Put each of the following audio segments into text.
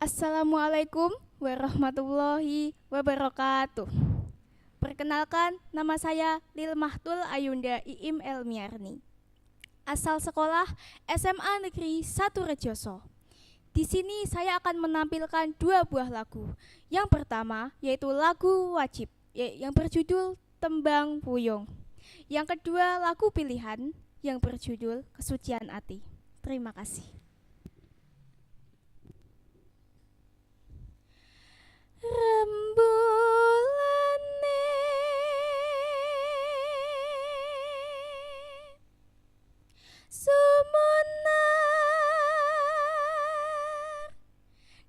Assalamualaikum warahmatullahi wabarakatuh. Perkenalkan, nama saya Lil Mahtul Ayunda Iim Elmiarni. Asal sekolah SMA Negeri 1 Rejoso. Di sini saya akan menampilkan dua buah lagu. Yang pertama yaitu lagu wajib yang berjudul Tembang Puyung. Yang kedua lagu pilihan yang berjudul Kesucian Ati. Terima kasih. Rembulane sumunar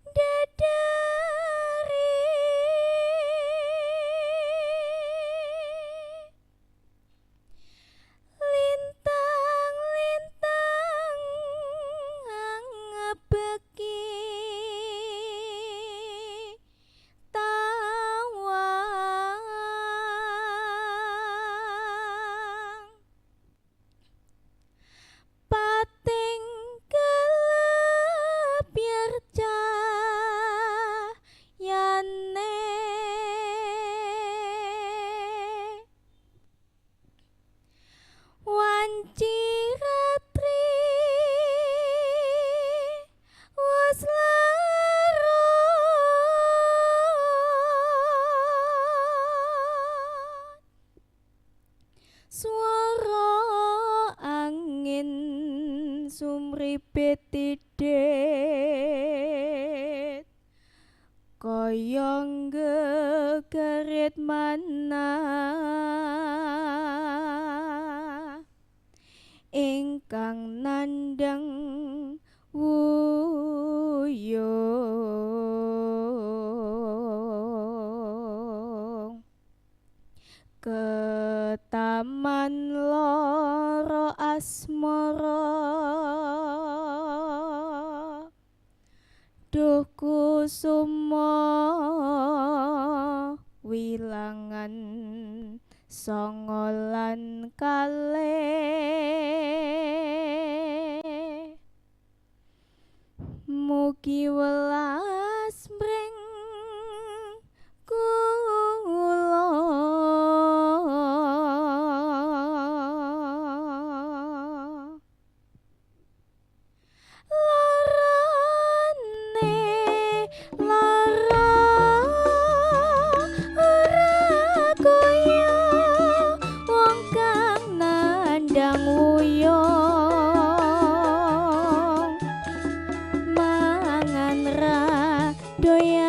dadari lintang-lintang ngebeki tawang pating kelebyar cahyane wanci ratri wis larut swara angin sumribit tidit kaya nggegerit manah ingkang nandhang wuyung ketaman lara asmara duh kusuma wilangan sanga lan kalih mugi welas mring kula. Larane lara ora kaya wong kang nandhang wuyung mangan ra doyan.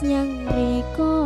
Nyang riko.